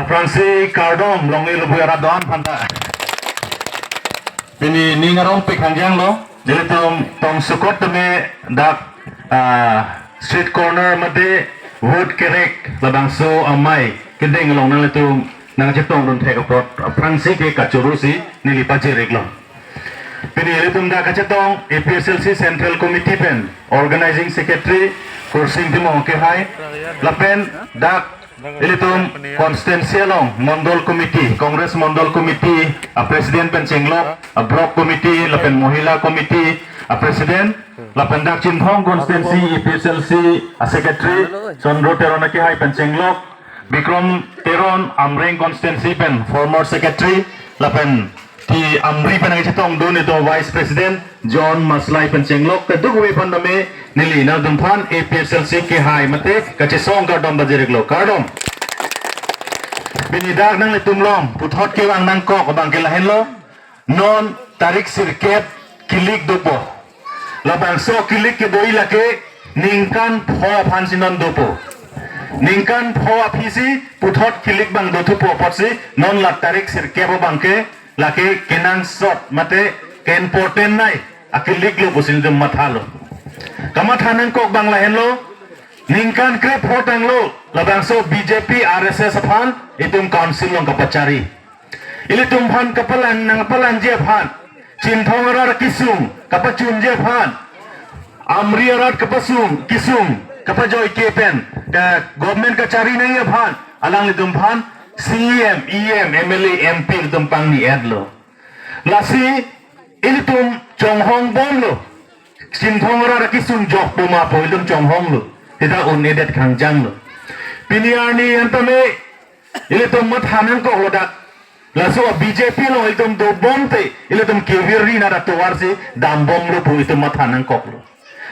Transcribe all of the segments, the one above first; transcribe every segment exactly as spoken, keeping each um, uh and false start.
Aphrangsi kardom Longri Lubui arat do-an aphanta. Pini ning arong pik hangjang lo. Nelitum tong sukot tame dak, ah, street corner mate vote kerek labangso amei kedeng along nanglitum nangchetongdun thek apot aphrangsi ke kachoro si neli pajir-ik lo. Pini ilitum dak kachetong A P H L C Central Committee pen Organizing Secretary Kursing Timung Kehai lapen dak ilitum constituency along Mondol Committee, Congress Mondol Committee a President pen chenglok, a Block Committee lapen Mohila Committee a President, lapen dak Chinthong Constituency A P H L C a Secretary Chandra Teron Kehai pen chenglok, Bikram Teron Amreng Constituency pen former Secretary, lapen ti Amri pen nangchetongdun itum Vice President John Maslai pen chenglok, kadokave aphan tame neli nangtumphan A P H L C Kehai mate kachesong kardom pajir-ik lo, kardom. Pini dak nanglitum along puthot kevang nangkok abang ke lahenlo. Non tarik sirkep kilik dopo. Labangso kilik kedo-i lake ningkan pho aphan si non dopo. Ningkan pho aphi si puthot kilik abang dothupo apotsi non la tarik sirkep abang ke lake kenangsot mate ke-important nei akilik lo pusi nelitum mathalo. Kamatha nangkok abang lahenlo, ningkan krepho tanglo labangso B J P R S S aphan itum council along kapachari. Ilitum aphan kapalang nangpalangji aphan, Chinthong arat kesung kapachunji aphan, Amri arat kapasung kesung kapajoike pen ka government kachari nangji aphan alanglitum aphan C E M, E M, M L A, M P ilitum pangni-etlo. Lasi ilitum chonghong bomlo. Chinthong arat kesung jokpo ma pu ilitum chonghonglo. Sita un-edet khangjanglo. Pini arni an tame ilitum matha nangkoklo dak. Laso a B J P along ilitum dobom te ilitum kevir ri nat atovar si dambomlo pu ilitum matha nangkoklo.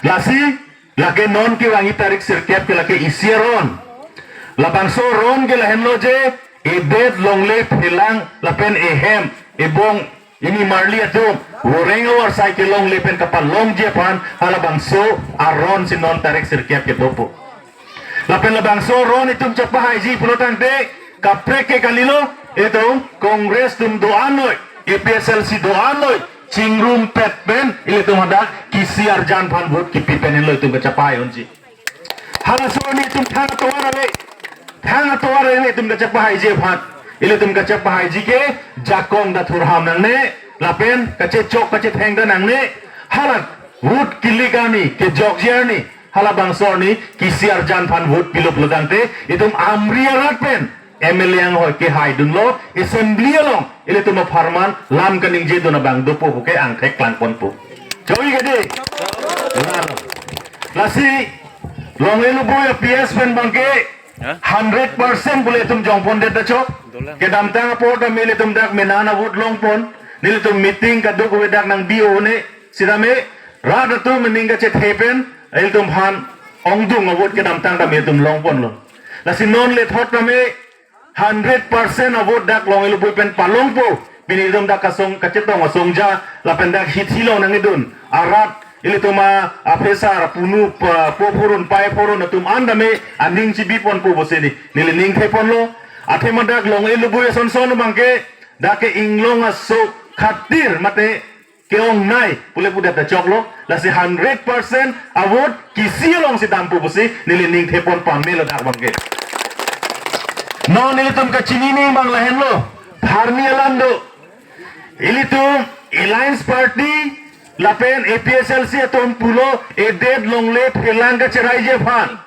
Lasi lake non kevangji tarik sirkep ke lake isi aron. Labangso aron ke lahenlo je edet longle phelang lapen ehem ebong ini marli atum voreng avarsai kelongle pen kapalongji aphan halabangso aron si non tarik sirkep ke dopo. Lapen labangso aron itum chepahaiji pulo tangte kaprek ke kalilo, itum Congress atum do-an noi, A P H L C do-an noi, chingrumpet pen ilitum hadak kisi arjan aphan vote kipi pen henlo itum kachepahai unji. Halaso arni itum thang atovar ave, thang atovar ave itum kachepahaiji aphan. Ilitum kachepahaiji ke jakong ta thurham nangne, lapen kachechok kachetheng ta nangne. Hala vote kilik arni, kejokji arni, halabangso arni kisi arjan aphan vote pilo pulo tangte itum Amri arat pen M L A anghoi kehaidunlo, assembly along ilitum apharman lam kaningjedun abang dopo puke angthek klangponpo. Choi kade? Lalo. Lasi Longri Lubui a P S pen abang ke hundred percent pule itum jongpondet ta chok. Kedamtang apor ta nelitum dak mena na vote longpon. Nelitum meeting kadokave dak nangbi-o ne. Sitame rat atum aning kachethe pen ilitum aphan ongdung a vote kedamtang ta nelitum longponlo. Lasi non lethot tame hundred percent a vote dak Longri Lubui pen palongpo. Pini ilitum dak kasong kachetong asongja lapen dak hithi along nangkedun arat ilitum a, aphesar, apunu, pa, po phurun, pai phurun atum an tame aning chibiponpo pusi neli ningtheponlo. Athema dak Longri Lubui asonson abang ke dak ke inglong aso khatir mate ke-ongnei pule pudet ta choklo. Lasi hundred percent a vote kisi along si dampo pusi neli ningthepon pamelo dak abang ke. Non ilitum kachinine abang lahenlo, pharni alam do. Ilitum Alliance Party lapen A P H L C atum pulo edet longle phelang kacheraiji aphan,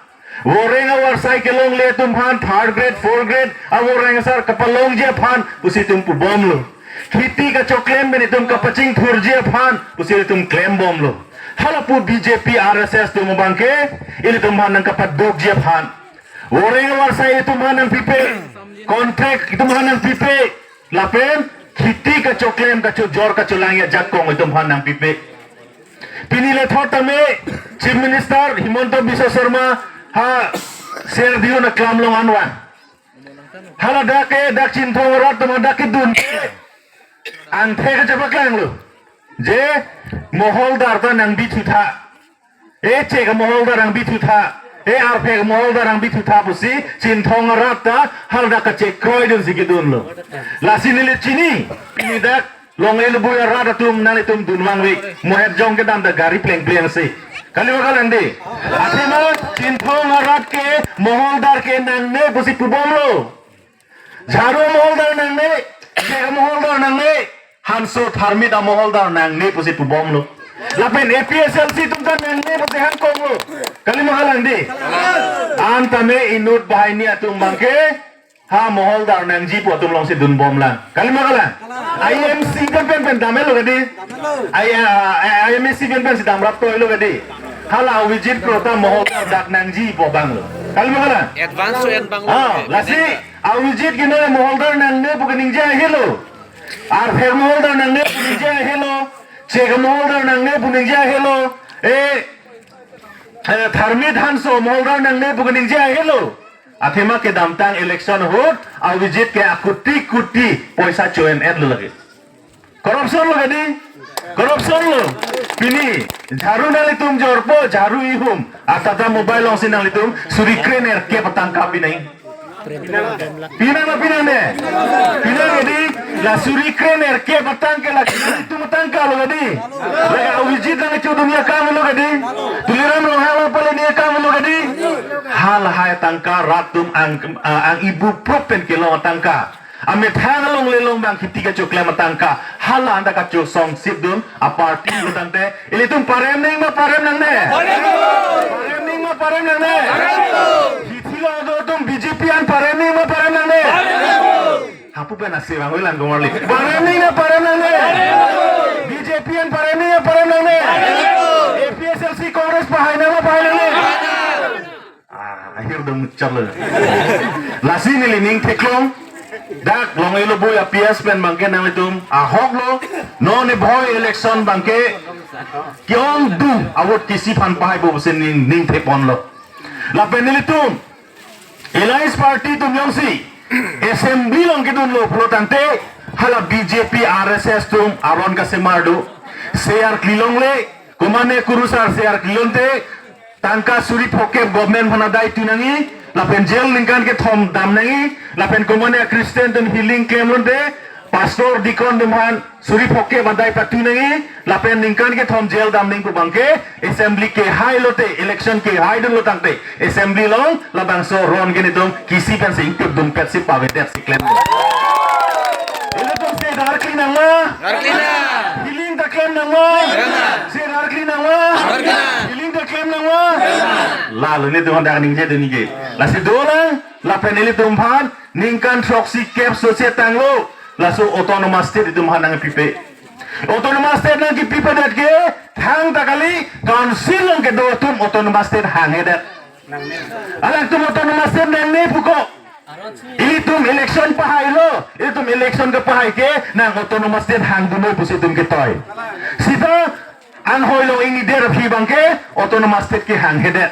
voreng avarsai kelongle atum aphan third grade, fourth grade a voreng asar kapalongji aphan pusi itum pubomlo. Kheti kachoklem pen itum kapachingthurji aphan pusi itum klembomlo. Halapu B J P R S S atum abang ke ilitum aphan nangkapadukji aphan, voreng avarsai itum aphan nangpipe, contract itum aphan nangpipe, lapen kheti kachoklem kachojor kacholangji ajakong itum aphan nangpipe. Pini lethot tame Chief Minister Himanta Biswa Sarma ha ser diu na klam long anwan. Hala dak ke dak Chinthong arat atum dak kedun ke angthek kachepaklanglo. Je moholdar ta nangbi thutha. Eche ke moholdar nangbi thutha. E arphek moholdar nangbi thutha pusi Chinthong arat ta hala dak kachekroi dunsi kedunlo. Lasi neli chini, pini dak Longri Lobui arat atum nanglitum dunvangvek, Mohejong kedam ta gari plengpleng si. Kali ma kalang dei? Athema Chinthong arat ke moholdar ke nangne pusi pubomlo. Jharu amoholdar nangne, Chek amoholdar nangne, Hanso Tharmit amoholdar nangne pusi pubomlo. Lapen A P H L C atum ta nangne pusi hangkoklo. Kali ma kalang dei? An tame inut banghini atum abangke ha moholdar nangji pu atum alongsi dunbomlang. Kali ma kalang? I M C pen pen pen damlo kadi? I, ah, I M C pen pen si damrap toilo kadi? Hala Avijit Kro ta moholdar dak nangji pu abanglo. Kali ma kalang? Advance to end abang. Ah, lasi Avijit ke non moholdar nangne pu keningje ahelo. Arphek moholdar nangne pu ningje ahelo. Chek moholdar nangne pu ningje ahelo. E, eh, Tharmit Hanso moholdar nangne pu keningje ahelo. Athema kedamtang election ahut Avijit ke akuti kuti poisa cho-en-etlo lake. Corruption lo kadi? Corruption lo. Pini, jharu nanglitum jorpo, jharu ihum. Atata mobile alongsi nanglitum suri kre nerkep atangka pinang. Pinang ma pinang dei? Pinang kadi? La suri kre nerkep atangka la nanglitum atangka lo kadi? La Avijit nangcho dun akam lo kadi? Tuliram Ronghang nangpaleni akam lo kadi? Halahai atangka rat atum ang, ah, ang ibu prop pen kelong atangka. Amethang along lelong bang kheti kachoklem atangka. Hala anta kachosong sip dun aparty lo tangte. Ilitum parem nang ma parem nangne? Parem nang ma parem nangne? Hithi lo do atum B J P an parem nang ma parem nangne? Hapu pen asi bang ulang komarli. Parem nang ma parem nangne? B J P an parem nang ma parem nangne? A P H L C Congress pahai nang ma pahai nangne? Ah, ahirdom muchotlo. Lasi neli ning theklong. Dak Longri Lobui a P S pen abangke nanglitum ahoklo. Non e bhoi election abangke ke-ongdung a-vote kisi aphan pahaipo pusi ning, ning theponlo. Lapen nelitum Alliance Party atum jongsi Assembly along kedunlo pulo tangte hala B J P R S S atum aron kasemar do. Seyar klilongle, komane kurusar seyar klilonte, tangka suri phokep government aphan adai tu nangji, lapen jail ningkan kethom dam nangji, lapen komane Christian atum healing klem lonte, pastor, deacon atum aphan suri phokep adai patu nangji, lapen ningkan kethom jail dam nangji pu abangke, assembly kehai lote, election kehai dunlo tangte, assembly along labangso aron ke nelitum kisi pensi ingtip dumpet si pavedet si klem. Ilitum se darkli nang ma? Darkli nang. Healing ta klem nang ma? Klem nang. Se darkli nang ma? Darkli nang. Healing ta klem nang ma? Klem nang. Lalo nelitum dak ningje dun ningje. Lasi dolang, lapen ilitum aphan ningkan throksi kep sose tanglo, laso autonomous state itum aphan nangpipe. Autonomous state nangkipipedet ke, thangta kali, council along kedo atum autonomous state hanghedet. Alangtum autonomous state nangne puko. Ilitum election pahailo, ilitum election kepahai ke, nang autonomous state hangdunlo pusi itum ketoi. Sita, anghoi along ingnidet aphi abangke, autonomous state kehanghedet.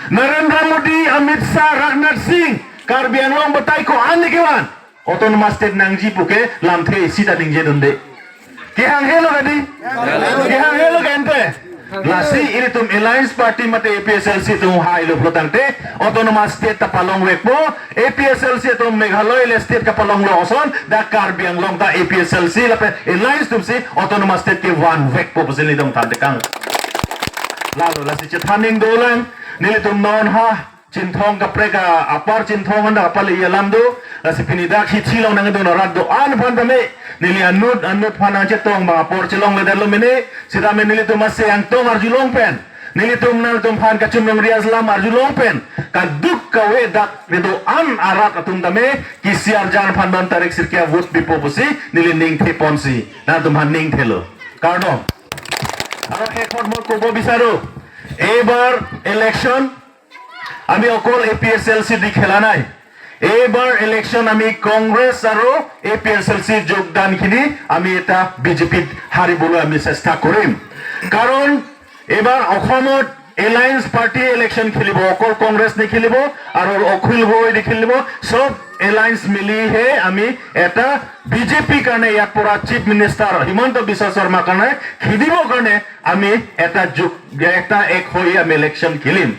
Narendra Modi, Amit Shah, Rajnath Singh, Karbi Anglong batai ko-an ne kevan. Autonomous state nangji puke lamthe isi ta ningje dunde. Kehanghelo kadi? Kehanghelo kente. Lasi ilitum Alliance Party mate A P H L C atum hailo pulo tangte autonomous state ta palongvekpo, A P H L C atum Meghalaya le state kapalonglo ason, dak Karbi Anglong ta A P H L C lapen Alliance atumsi autonomous state kevanvekpo pusi nelitum thantekang. Lalo lasi chethan ning dolang, nelitum non ha Chinthong kaprek a, apar Chinthong anda kapale alam do, lasi pini dak hithi along nangdun arat do-an aphan tame, neli anut anut aphan nangchetong abang apor chelongledetlo mene, sitame nelitum ase angtong arjulong pen, nelitum nangtum aphan kachumrong rias lam arjulong pen, kaduk kave dak kedo-an arat atum tame, kisi arjan aphan non tarik sirkia vote bipo pusi, neli ning theponsi, nangtum aphan ning thelo. Kardom. Aro hekhor mo kobo bisaro. Ebar election আমি অকল A P H L চি দি খেলা নাই। এইবাৰ ইলেকশ্যন আমি কংগ্ৰেছ আৰু A P H L চি যোগদানখিনি আমি এটা বি জে পিত হাৰিবলৈ আমি চেষ্টা কৰিম। কাৰণ এইবাৰ অসমত এলায়েন্স পাৰ্টি ইলেকশ্যন খেলিব, অকল কংগ্ৰেছ নেখেলিব আৰু অখিল গগৈ নেখেলিব, সব এলায়েন্স মিলিহে আমি এটা বি জে পিৰ কাৰণে ইয়াৰ পৰা চিফ মিনিষ্টাৰ হিমন্ত বিশ্ব শৰ্মাৰ কাৰণে খেদিবৰ কাৰণে আমি এটা যুগ, এটা এক হৈ আমি ইলেকশ্যন খেলিম।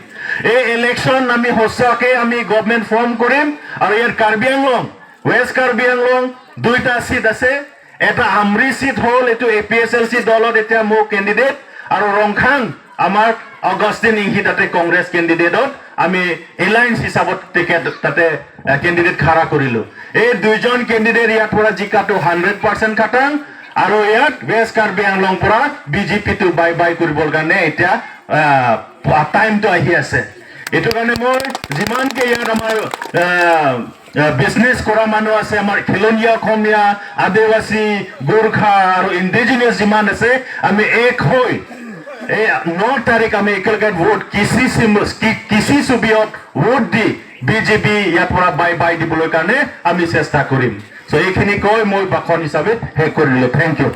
এই ইলেকশ্যন আমি সঁচাকে আমি গভৰ্ণমেণ্ট ফৰ্ম কৰিম আৰু ইয়াত কাৰ্বি আংলং, ৱেষ্ট কাৰ্বি আংলং দুইটা চিট আছে। এটা আমৰি চিট হ'ল, এইটো এ পি এইচ এল চি দলত এতিয়া মোৰ কেণ্ডিডেট, আৰু ৰংখাং আমাৰ অগষ্টিন ইংহি তাতে কংগ্ৰেছ কেণ্ডিডেটত আমি এলায়েন্স হিচাপত টিকেট তাতে কেণ্ডিডেট খাৰা কৰিলো। এই দুইজন কেণ্ডিডেট ইয়াৰ পৰা জিকাটো হাণ্ড্ৰেড পাৰ্চেণ্ট খাটাং, আৰু ইয়াত ৱেষ্ট কাৰ্বি আংলং পৰা বি জে পিটো বাই বাই কৰিবৰ কাৰণে এতিয়া টাইমটো আহি আছে। এইটো কাৰণে মই যিমানকে ইয়াত আমাৰ বিজনেছ কৰা মানুহ আছে, আমাৰ খিলঞ্জীয়া অসমীয়া, আদিবাসী, গোৰ্খা আৰু ইণ্ডিজিনাছ যিমান আছে, আমি এক হৈ এই ন তাৰিখ আমি একেলগে ভোট কিচি চিম- কি- কিচি চুবিয়ত ভোট দি বি জে পি ইয়াৰ পৰা বাই বাই দিবলৈ কাৰণে আমি চেষ্টা কৰিম। চ' এইখিনি কৈ মই ভাষণ হিচাপে শেষ কৰিলো। Thank you.